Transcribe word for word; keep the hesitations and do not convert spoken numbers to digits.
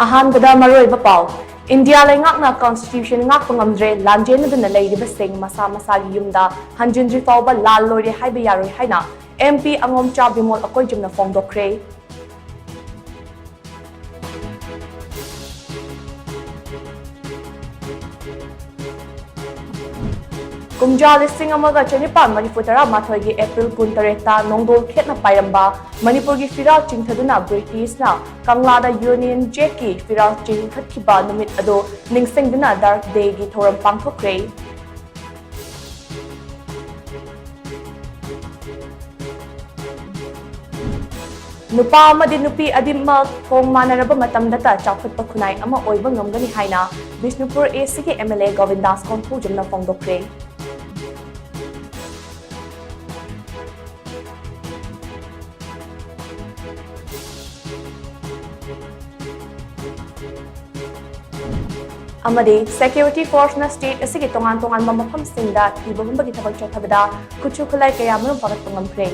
ꯑꯍꯥꯟꯕꯗ ꯃꯔꯨꯑꯣꯏꯕ ꯄꯥꯎ꯫ ꯏꯟꯗꯤꯌꯥ ꯂꯩꯉꯥꯛꯅ constitution ꯉꯥꯛꯄ ꯉꯝꯗ꯭ꯔꯦ, ꯂꯥꯟꯖꯦꯟꯅꯗꯨꯅ ꯂꯩꯔꯤꯕꯁꯤꯡ ꯃꯁꯥ ꯃꯁꯥꯒꯤ ꯌꯨꯝꯗ ꯍꯟꯖꯤꯟꯗ꯭ꯔꯤ ꯐꯥꯎꯕ ꯂꯥꯜ ꯂꯣꯏꯔꯦ ꯍꯥꯏꯕ ꯌꯥꯔꯣꯏ ꯍꯥꯏꯅ M P ꯑꯉꯣꯝꯆꯥ ꯕꯤꯃꯣꯜ ꯑꯀꯣꯏꯖꯝꯅ ꯐꯣꯡꯗꯣꯛꯈ꯭ꯔꯦ꯫ ꯀꯨꯝꯖꯥ ꯂꯤꯁꯤꯡ ꯑꯃꯒ ꯆꯅꯤꯄꯥꯟ ꯃꯔꯤꯐꯨ ꯇꯔꯥ ꯃꯥꯊꯣꯏꯒꯤ April ꯀꯨꯟꯇꯔꯦꯠꯇ ꯅꯣꯡꯗꯣꯜ ꯈꯦꯠꯅ ꯄꯥꯏꯔꯝꯕ ꯃꯅꯤꯄꯨꯔꯒꯤ ꯐꯤꯔꯥꯜ ꯆꯤꯡꯊꯗꯨꯅ ꯕ꯭ꯔꯤꯇꯤꯁꯅ ꯀꯪꯂꯥꯗ Union Jackꯀꯤ ꯐꯤꯔꯥꯜ ꯆꯤꯡꯈꯠꯈꯤꯕ ꯅꯨꯃꯤꯠ ꯑꯗꯨ ꯅꯤꯡꯁꯤꯡꯗꯨꯅ Dark Dayꯒꯤ ꯊꯧꯔꯝ ꯄꯥꯡꯊꯣꯛꯈ꯭ꯔꯦ꯫ ꯅꯨꯄꯥ ꯑꯃꯗꯤ ꯅꯨꯄꯤ ꯑꯅꯤꯃꯛ ꯊꯣꯡ ꯃꯥꯟꯅꯔꯕ ꯃꯇꯝꯗꯇ ꯆꯥꯎꯈꯠꯄ ꯈꯨꯟꯅꯥꯏ ꯑꯃ ꯑꯣꯏꯕ ꯉꯝꯒꯅꯤ ꯍꯥꯏꯅ ꯕꯤꯁꯅꯨꯄꯨꯔ ACꯒꯤ MLA ꯒꯣꯕꯤꯟꯗꯥꯁ ꯀꯣꯟꯊꯧꯖꯝꯅ ꯐꯣꯡꯗꯣꯛꯈ꯭ꯔꯦ꯫ ꯑꯃꯗꯤ security forceꯅ state ꯑꯁꯤꯒꯤ ꯇꯣꯉꯥꯟ ꯇꯣꯉꯥꯟꯕ ꯃꯐꯝꯁꯤꯡꯗ ꯊꯤꯕ ꯍꯨꯝꯕꯒꯤ ꯊꯕꯛ ꯆꯠꯊꯕꯗ ꯈꯨꯠꯁꯨ ꯈꯨꯠꯂꯥꯏ ꯀꯌꯥ ꯃꯔꯨꯝ ꯐꯥꯒꯠꯄ ꯉꯝꯈ꯭ꯔꯦ꯫